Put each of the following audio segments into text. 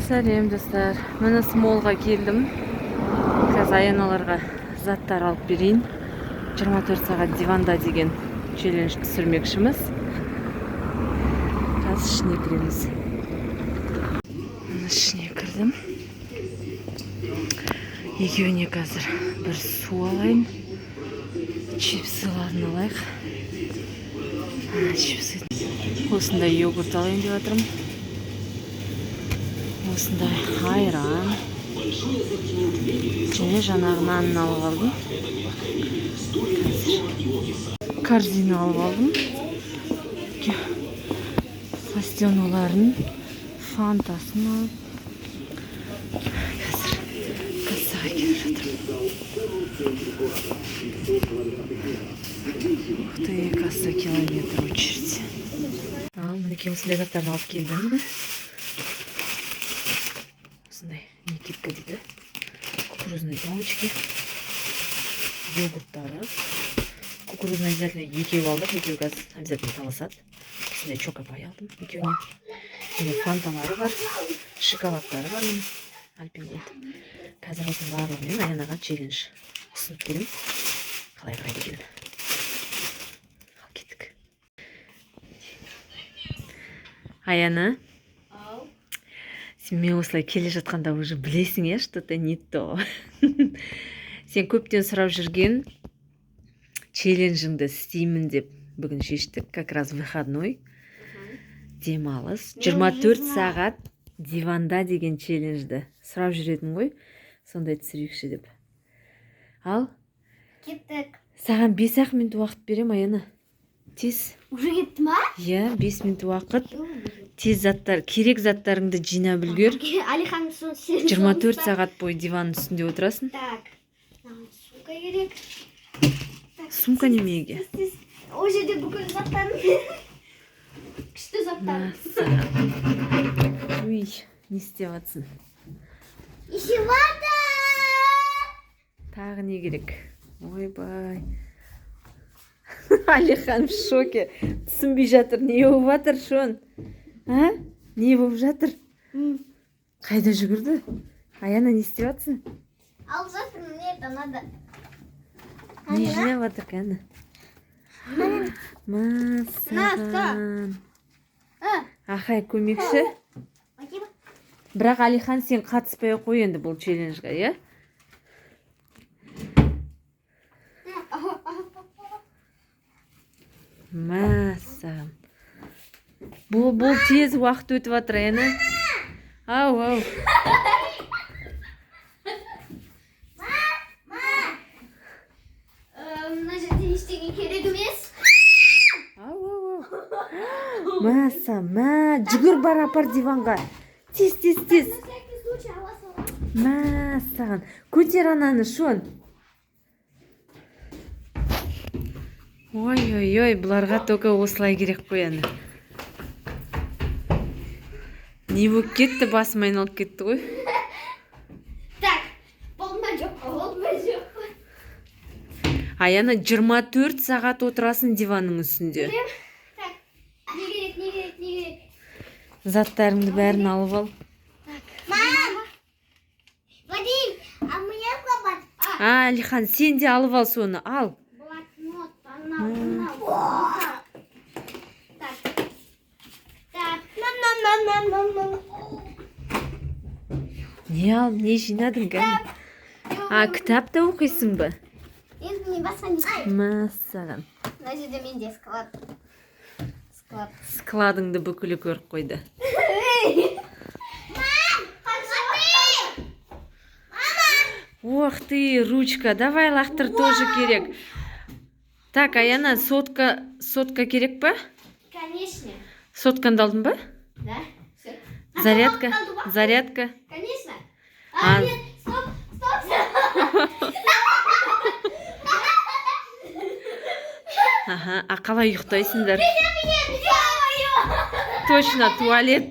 Сәлем, достар! Міне, Смолға келдім. Қазір Аяналарға заттар алып берейін. 24 сағат диванда деген челлендж түсірмекшіміз. Қазір ішіне кіреміз. Міне, ішіне кірдім. Екеуіне қазір бір су алайын, чипсыларын алайық. Чипсы, осындай йогурт алайын деп жатырмын, осындай айран және жаңағы нанын алып алдым. Қазір корзина алып алдым, сластеналарын, фантасын алып, қазір кассаға келіп жатырмын. Ух ты, касса, километр очередь. Ал мінекей, осындай заттарды алып келдім. Осындай Никитка дейді, кукурузные палочки, йогурттары. Кукурузный обязательно екеу алдық, екеуі қазір обязательно таласады. Осындай чокопай алдым екеуіне. Және фанталары бар, шоколадтары бар, міне, Альпен Гольд. Қазір осының барлығымен Аянаға челлендж ұсынып көремін, қалай қарайды екен. Ал кеттік. Аяна, сен мен осылай келе жатқанда уже білесің, иә, что то не то. Сен көптен сұрап жүрген челленджіңді істеймін деп бүгін шештік. Как раз выходной, демалыс. 24 сағат диванда деген челленджді сұрап жүретін ғой, сондай түсірейікші деп. Ал Кеттік. Саған 5-ақ минут уақыт беремін, Аяна, тез. Уже кетті ма? Иә, 5 минут уақыт. Тез заттар, керек заттарыңды жинап үлгер. Алихан. 24 сағат бойы диванның үстінде отырасың. Так. Маған сумка керек. Так, Сумка тез, немеге? тез, тез. Ол жерде бүкіл заттарым. Күшті заттарым. Мәссаған! Уй, не істеп жатсың? Ішіп жатыр. Тағы не керек? Ойбай, Алихан в шоке, түсінбей жатыр, не болып жатыр. Шон, а, не болып жатыр? Қайда жүгірді? Аяна, не істеп жатсың? Алып жатырмын, мне это надо. Не жинап жатыр, кәні? Мәссаған! А, Ахай, көмекші. Спасибо. Бірақ, Алихан, сен қатыспай ақ қой енді бұл челленджге, иә? Мәссаған, бұл тез уақыт өтіп жатыр. Аяна, ау, ау. Мына жерде ештеңе керек емес. Ау, ау, ау! Мәссаған, мә, жүгір, бар, апар диванға, тез, тез, тез. На всякий случай ала саламын. Мәссаған, көтер ананы, Шон. Ой, ой, ой, бұларға только осылай керек қой. Әні, не болып кетті? Басым айналып кетті ғой. Так, болды ма, жоқ па? Болды ма, жоқ па? Аяна, 24 сағат отырасың диванның үстінде. Так, не керек, не керек, не керек? Заттарыңды бәрін алып ал. Мам! Вадим, а мне папа... А, Алихан, сен де алып ал соны, ал. Блокнот, анау, мынау. Так. Так. Нам-нам-нам-нам-нам-нам. Не ал, не жинадың, кәні? А, кітап та оқисың ба? Енді мен басқа не істеймін? Мәссаған! Мына жерде менде склад. Склад. Складыңды бүкілі көріп қойды. Мам! Ох ты, ручка, давай лақтыр, тоже керек. Так, Аяна, сотка, сотка керек па? Конечно. Соткаңды алдың ба? Да? Все. Зарядка, зарядка. Конечно. А. А, нет, стоп, стоп, стоп. Аха, а қалай ұйықтайсыңдар? Нет, ё-моё! Точно, туалет.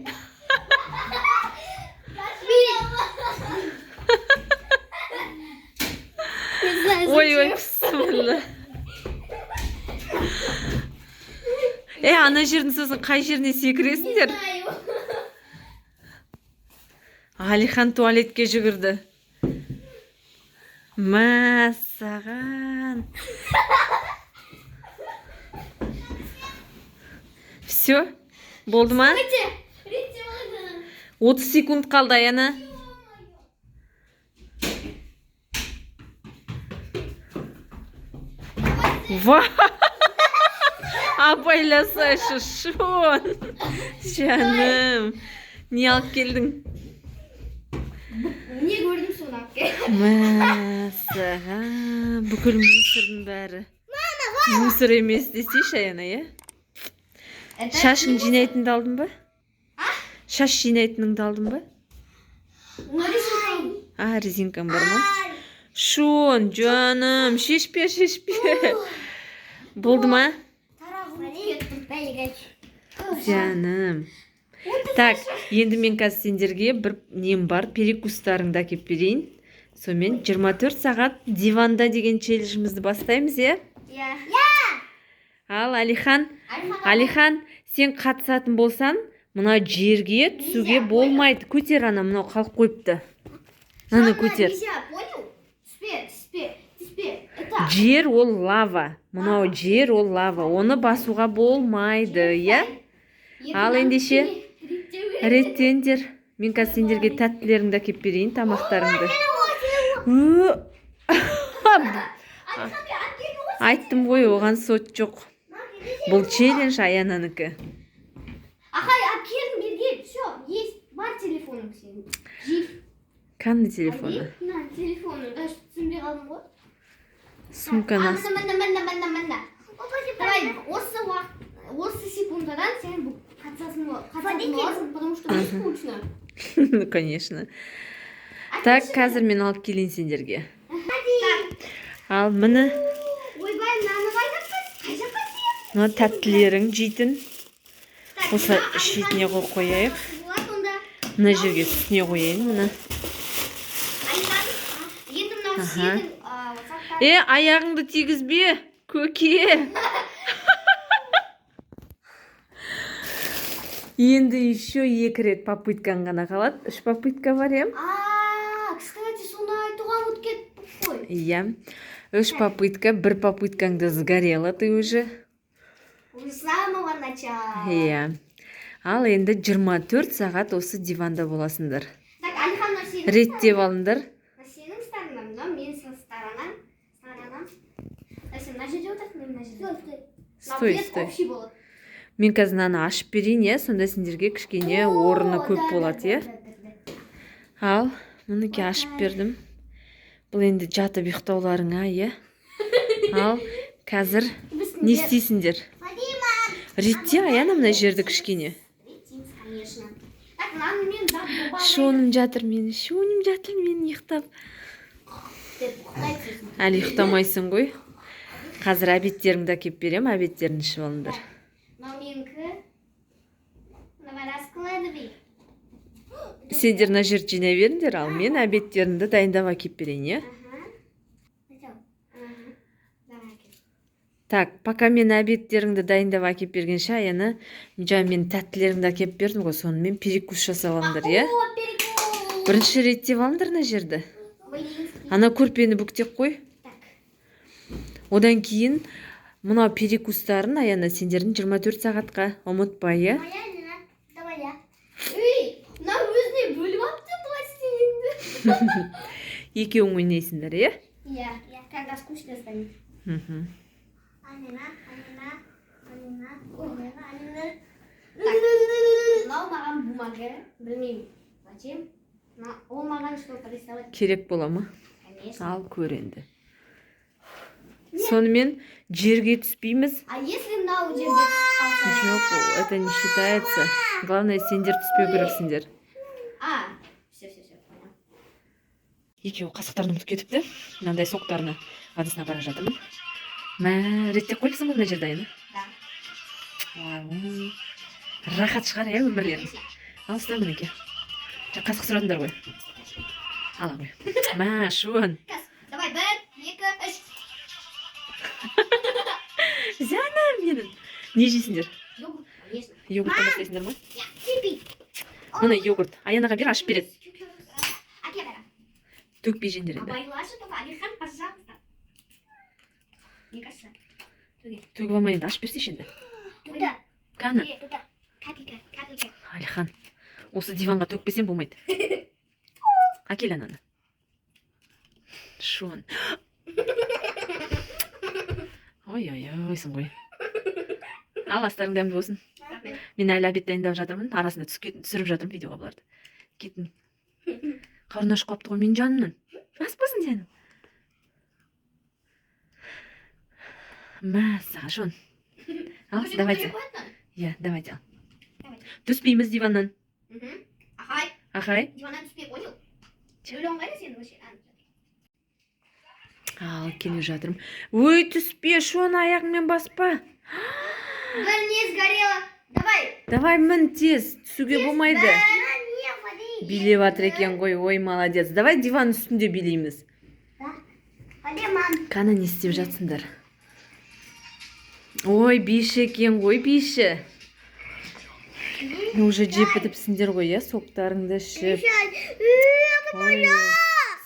Не знаю, Ой, ой, бісміллә! Е, ана жердің сосын қай жеріне Не секіресіңдер? знаю. Алихан туалетке жүгірді. Мәссаған. Все, болды ма? Реттеп алды. 30 секунд қалды, Аяна. Ва! Абайласайшы, Шон. Жаным. Не алып келдің? Не көрдім, соны алып келдім. Мәссаған, бүкіл мусордың бәрі. Мусор емес десейші, Аяна, иә? Шашың жинайтынды алдың ба? Шаш жинайтыныңды алдың ба? Резинка. А, резинкаң бар ма? Шон, жаным, шешпе, шешпе. Болды ма? Жаным. Так, енді мен қазір сендерге бір нем бар, перекустарыңды әкеп берейін. Сонымен 24 сағат диванда деген челленджімізді бастаймыз, иә? Иә. Ал, Алихан, Алихан, сен қатысатын болсаң, мына жерге түсуге болмайды. Көтер ана, мынау қалып қойыпты. Мынаны көтер. Нельзя, понял? Түспе, түспе, түспе. Это Жер ол лава. Мынау жер ол лава. Оны басуға болмайды, иә? Ал ендеше, реттеңдер. Мен қазір сендерге тәттілеріңді әкеп берейін, тамақтарыңды. Ö! Айттым ғой, оған сот жоқ. Бұл челлендж Аянанікі. Ахай, алып келдім, бері кел. Все, есть. Бар телефоның сенің. Жив. Қандай телефоны? Мына телефоны, даже түсінбей қалдым ғой. Сумканы А, міне, міне, міне, міне, міне. Давай, осы уақыт, осы секундадан сен қатысатын боласың, потому что мне скучно. Ну, конечно. Так, қазір мен алып келейін сендерге. Ал, міне. Ойбай, мынаны қайда қай жаққа тиеміз? Мына тәттілерің жейтін. Так, Осылай мына шетіне қойып қояйық. Болады онда. Мына жерге үстіне қояйын мына. Алихан, енді мынау Аха. сенің заттарың. Е, аяғыңды тигізбе, көке. Енді еще екі рет попыткаң ғана қалады. Үш попытка бар, иә? А, кстати, соны айтуға ұмытып кеттік қой. Иә. Үш попытка, бір попыткаңды сгорела ты уже. Уже с самого начала. Иә. Ал енді 24 сағат осы диванда боласыңдар. Так, Алихан, мынау сенің Реттеп алыңдар. Мына сенің сторонам, мынау менің сторонам. Сторонам. А сен мына жерде отырсың, мен мына жерде. Мынау Стой, плед стой. общий болады. Мен қазір мынаны ашып берейін, иә, сонда сендерге кішкене орны О, көп да, болады, да, иә? да, да, да. Ал, мінекей, ашып бердім. Бұл енді жатып ұйықтауларыңа, иә? Ал, қазір Біз не істейсіңдер? Ретте, Аяна, мына жерді кішкене. Реттейміз, конечно. Так, мынаны мен добавляю. Шоным жатыр менің, шоным жатыр менің ұйықтап. Деп ұйықтайды сосын. Әлі ұйықтамайсың ғой. Қазір обедтеріңді әкеп берем, обедтерін ішіп алыңдар. Мынау менікі. Давай, раскладывай. Сендер мына жерді жинай беріңдер, ал мен обедтеріңді дайындап әкеп берейін, иә? Ага. Ага. Давай, әкел. Так, пока мен обедтеріңді дайындап әкеп бергенше, Аяна, жаңа мен тәттілеріңді әкеп бердім ғой, сонымен перекус жасап алыңдар, иә? О, перекус! Бірінші реттеп алыңдар мына жерді. Блинский. Ана көрпені бүктеп қой. Так. Одан кейін мынау перекустарын, Аяна, сендердің 24 сағатқа ұмытпа, иә? Моя Лена. Давай я. Үй, мынау өзіне бөліп алыпты пластилинді. Екеуің ойнайсыңдар, иә? Иә, когда скучно станет. Мхм. Алина, Алина, Алина, Алина, Алина. Так, мынау маған бумага, білмеймін. Зачем? Ол маған что-то рисовать. Керек бола ма? Конечно. Ал, көр енді. Сонымен жерге түспейміз. А если мынау жерге түсіп қалса? Жоқ, это не считается. Главное, сендер түспеу керексіңдер. А, все, все, все, понял. Екеуі қасықтарын ұмытып кетіпті. Мынандай соктарына ыдысына бара жатырмын. Мә, реттеп қойыпсың ғой мына жерді, Аяна. Да. Уау. Рахат шығар, иә, өмірлерің. Ал, ұста, мінекей. Жаңа қасық сұрадыңдар ғой. Ала ғой. Мә, Шон. Давай, бір, екі, үш. Жаным менің. Не жейсіңдер? Йогурт, конечно. Йогурттан бастайсыңдар ма? Пипи. Міне, йогурт. Аянаға бер, ашып береді. Төкпей жеңдер енді. Абайлашы только, Алихан, пожалуйста. Мне кажется. Төгіп алмай енді, ашып берсейші енді. Туда. Кәні. Туда. Капелька, капелька. Алихан, осы диванға төкпесем болмайды. Әкел ананы. Шон. Ой, ой, ойсың ғой. Ал, астарың дәмді болсын. Мен әлі обед дайындап жатырмын. Арасында түсіріп жатырмын видеоға бұларды. Кеттім. Қарны ашып қалыпты ғой менің жанымнан. Ас болсын жаным. Мәссаған, Шон. Ал, давайте. Иә, давайте. Давайте. Түспейміз диваннан. Ахай, Ахай. Диваннан түспей, понял? Өлең қайда сен вообще? Ал, келе жатырмын. Ой, түспе, Шон, аяғыңмен баспа. Да не сгорела. Давай. Давай, мін тез, түсуге болмайды. Билеп жатыр екен ғой, ой, молодец. Давай диван үстінде билейміз. Қана, не істеп жатсыңдар? Ой, биші екен ғой, биші. Уже жеп бітіпсіңдер ғой, иә, соктарыңды ішіп. Ой,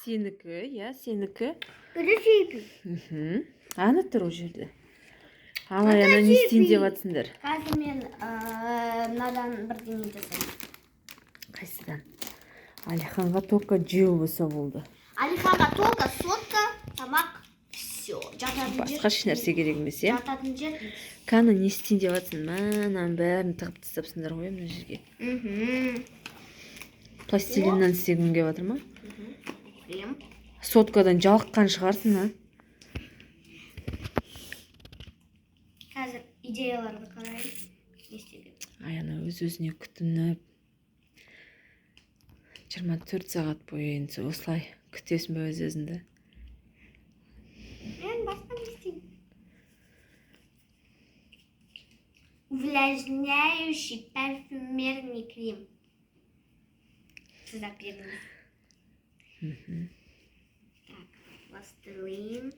сенікі, иә, сенікі. Ана тұр ол жерде. Ал, Аяна, не істейін деп жатсыңдар? Қазір мен мынадан бірдеңе жасаймын. Қайсыдан? Алиханға только жеу болса болды. Алиханға только сотка, тамақ, все. Жататын жер. Басқа еш нәрсе керек емес, иә? Жататын жер. Кәні, не істейін деп жатсың? Мынаның бәрін тығып тастапсыңдар ғой мына жерге. Пластилиннан істегің келіп жатыр ма? Крем. Соткадан жалыққан шығарсың, а? Қазір идеяларды қарайын. Не істеуге. Аяна өз-өзіне күтініп 24 сағат бойы енді осылай күтесің бе өз-өзіңді? Мен басқа не істеймін? Увлажняющий парфюмерный крем. Сіз алып бердіңіз. Так, пластилин.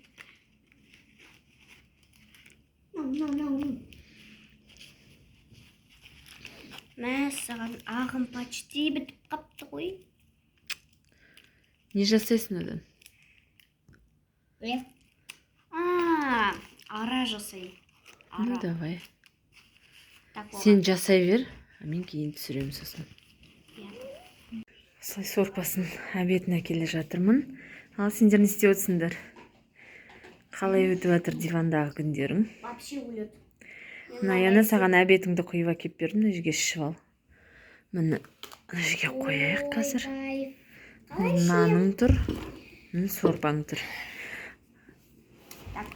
No, no, no, no. Мәссаған, ағым почти бітіп қапты ғой. Не жасайсың одан? А, ара жасаймын. Ну, Ара. давай. Так, Сен жасай бер, а мен кейін түсіремін сосын. Иә. Осылай сорпасын обедіне келе жатырмын. Ал сендер не істеп отырсыңдар? Қалай өтіп жатыр дивандағы күндерің? Вообще улет. Мына, Аяна, саған обедіңді құйып әкеліп бердім, мына жерге ішіп ал. Міне, мына жерге қояйық қазір. Наның тұр, міне, сорпаң тұр. Так,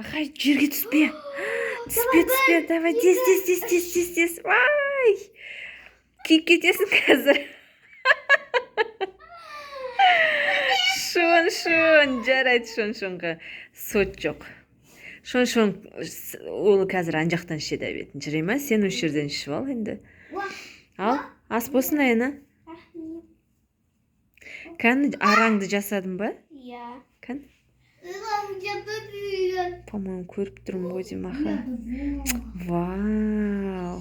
Ахай, жерге түспе. Түспе, түспе, давай, тез, тез, тез, тез, тез, тез. Ай! Күйіп кетесің қазір. Шон, Шон, жарайды, Шон, Шонға сот жоқ. Шон, Шон, ол қазір ана жақтан ішеді обедін. Жүре ма? Сен осы жерден ішіп ал енді. Ал, ас болсын, Аяна. Кәні, араңды жасадың ба? Иә. Кән? По-моему, көріп тұрмын ғой деймін, аха. Вау.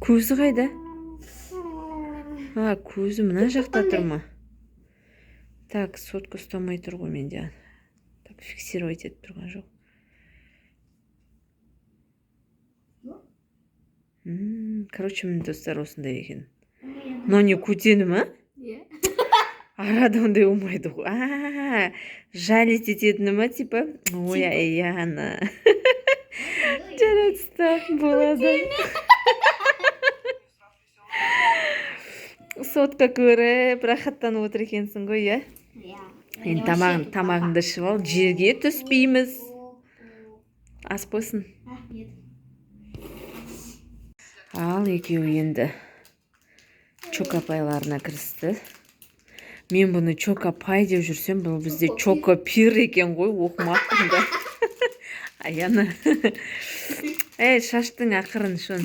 Көзі қайда? А, көзі мына жақта тұр ма? Так, сотка ұстамай тұр ғой менде. Так, фиксировать етіп тұрған жоқ. Короче, міне, достар, осындай екен. Мынау не, көтені ма? Иә. Арада ондай болмайды ғой. А, жалить ететіні ма, типа? Ой, Аяна. Жарайды, стоп, болады. Сотка көріп, рахаттанып отыр екенсің ғой, иә? Иә. Енді тамағыңды ішіп ал, жерге түспейміз. Ас болсын. Рахмет. Ал, екеуі енді чокопайларына кірісті. Мен бұны чокопай деп жүрсем, бұл бізде чокопир екен ғой, оқымаппын да. Аяна. Ей, шаштың ақырын, Шон.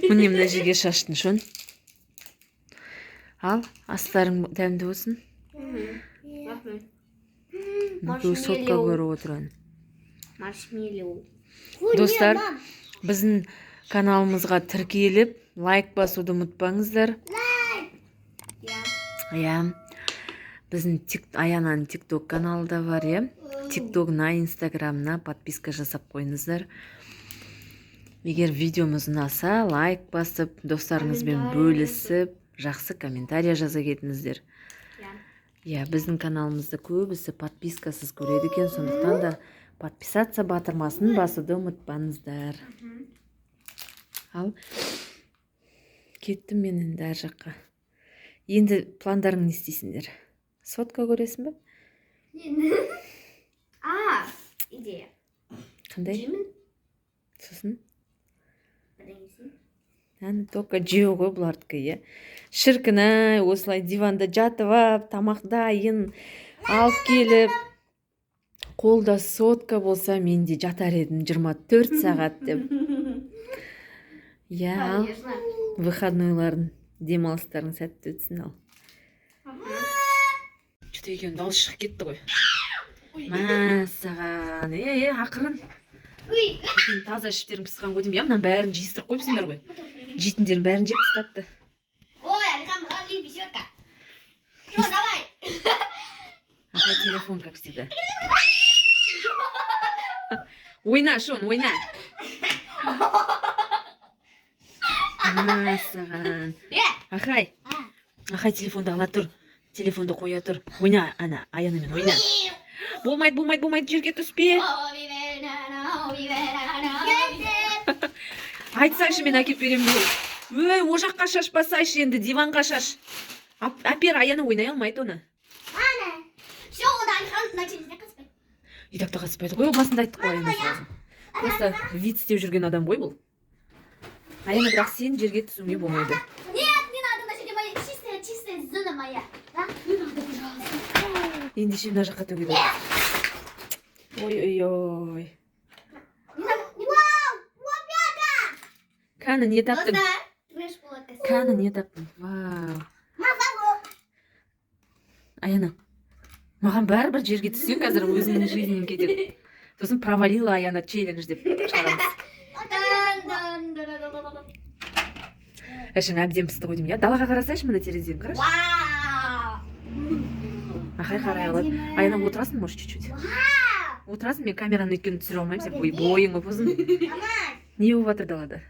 Міне, мына жерге шаштың, Шон. Ал, астарың дәмді болсын. Рахмет. Екеуі сотка көріп отырған. Маршмеллоу. Достар, біздің каналымызға тіркеліп, лайк басуды ұмытпаңыздар. Иә, біздің Аянаның Тикток каналы да бар, иә. Тиктогына, Инстаграмына подписка жасап қойыңыздар. Егер видеомыз ұнаса, лайк басып, достарыңызбен Комментарий. бөлісіп, жақсы комментарий жаза кетіңіздер. Иә. Иә, біздің каналымызды көбісі подпискасыз көреді екен, сондықтан да подписаться батырмасын басуды ұмытпаңыздар. Ал кеттім мен енді ар жаққа. Енді пландарың не істейсіңдер? Сотка көресің бе? А, идея. Қандай? Жеймін. Сосын? Бірдеңесін. Әні, только жеу ғой бұлардікі, иә. Шіркін ай, осылай диванда жатып алып, тамақ дайын алып келіп, қолда сотка болса, мен де жатар едім 24 сағат деп, иә. Ал Конечно. Выходнойларың, демалыстарың сәтті өтсін. Ал че-то екеуінің дауысы шығып кетті ғой. Мәссаған, е, е, ақырын. Ой. Екеуің таза іштерің пысқан ғой деймін, иә. Мынаның бәрін жиыстырып қойыпсыңдар ғой, жейтіндердің бәрін жеп тастапты. Ой, Алихан, маған беседка. Все, давай. Ага, телефон, как всегда. Ойна, Шон, ойна. Мәссаған. Е. Ахай. Ахай, телефонды ала тұр. Телефонды қоя тұр. Ойна, ана, Аянамен ойна. Болмайды, болмайды, болмайды, жерге түспе. Айтсаңшы, мен әкеліп беремін ғой. Өй, о жаққа шашпасайшы енді, диванға шаш. Әпер, Аяна ойнай алмайды оны. Все, онда Алихан мына челленджге қатыспайды. И так та қатыспайды ғой, ол басында айттық қой, Аяна сразу. Просто вид істеп жүрген адам ғой бұл. Аяна, бірақ сен жерге түсуіңе болмайды. Нет, не надо, мына жерде моя чистая, чистая зона моя. Да? Не надо, пожалуйста. Ендеше мына жаққа төгеді. Ой, ой, ой. Не надо. Вау! Кәні, не таптың? Достар, трэш болады. Кәні, не таптың? Вау. Аяна, маған бәрібір, жерге түссең, қазір өзіңнің жизнің кетеді. Сосын «Провалила Аяна челлендж» деп шығарамыз. Дан, дан, дан, дан, дан, дан. Әшің әбден пысты ғой деймін, иә. Далаға қарасайшы, мына терезеден қарашы. Вау! Ахай қарай алады. Аяна, отырасың, может, чуть-чуть отырасың? Мен камераны өйткені түсіре алмаймын, сен бойың ұп ұзын. Не болып жатыр далада?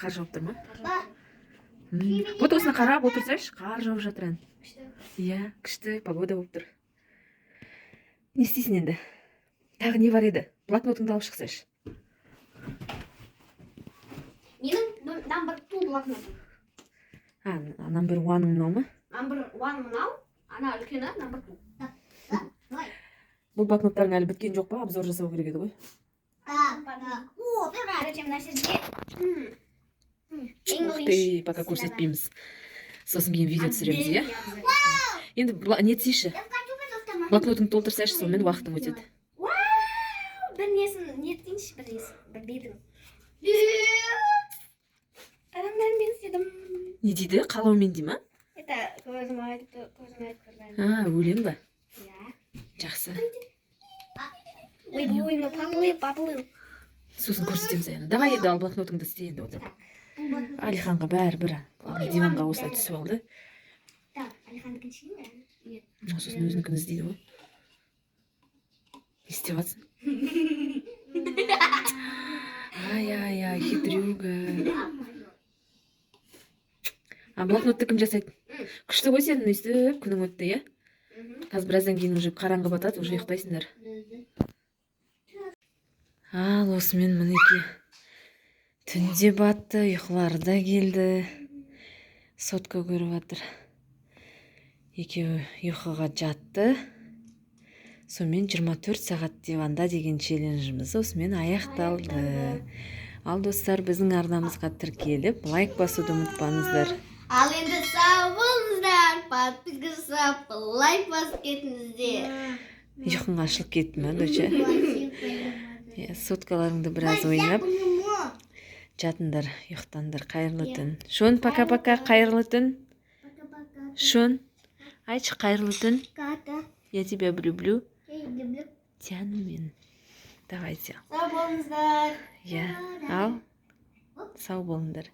Қар жауып тұр ма? Вот осыны қарап отырсайшы, қар жауып жатыр, ән. Иә, күшті погода болып тұр. Не істейсің енді? Тағы не бар еді? Блокнотыңды алып шықсайшы. Менің number two блокнотым. А, number one мынау ма? Number one мынау, ана үлкені number two. Бұл блокноттарың әлі біткен жоқ па? Обзор жасау керек еді ғой. Короче, мына жерде Ух English. ты, пока көрсетпейміз, сосын кейін видео түсіреміз, иә. Енді не етсейші, блокнотыңды толтырсайшы, сонымен уақытың өтеді. Бір несін не етейінші, бір несін, бір бетін. Адамдар, мен істедім. Не дейді? Қалаумен дей ма? Это көзім айтып, көзім айтып көрген. А, өлең ба? Иә. Жақсы. Ой, ой, мынау поплыл, поплыл. Сосын көрсетеміз, Аяна. Давай енді, ал, блокнотыңды істе енді отырып. Алиханға бәрібір, главное, диванға осылай түсіп алды. Так, Алихандікін ішейін бе? Нет. Сосын өзінікін іздейді ғой. Не істеп жатсың? Ай, ай, ай, хитрюга. А блокнотты кім жасайды? Күшті ғой, сенің өйстіп күнің өтті, иә. Қазір біраздан кейін уже қараңғы батады, уже ұйықтайсыңдар. Ал осымен, мінекей, түн де батты, ұйқылары да келді, сотка көріп жатыр екеуі, ұйқыға жатты. Сонымен, 24 сағат диванда деген челленджіміз осымен аяқталды. Ал, достар, біздің арнамызға тіркеліп, лайк басуды ұмытпаңыздар. Ал енді сау болыңыздар, подписка жасап, лайк басып кетіңіздер. Ұйқың ашылып кетті ма, доча? Иә, соткаларыңды біраз ойнап жатыңдар, ұйықтаңдар. Қайырлы түн, Шон. Пока, пока, қайырлы түн. Шон, айтшы, қайырлы түн. Я тебя люблю, жаным менің. Давайте. Сау болыңыздар. Иә, ал сау болыңдар.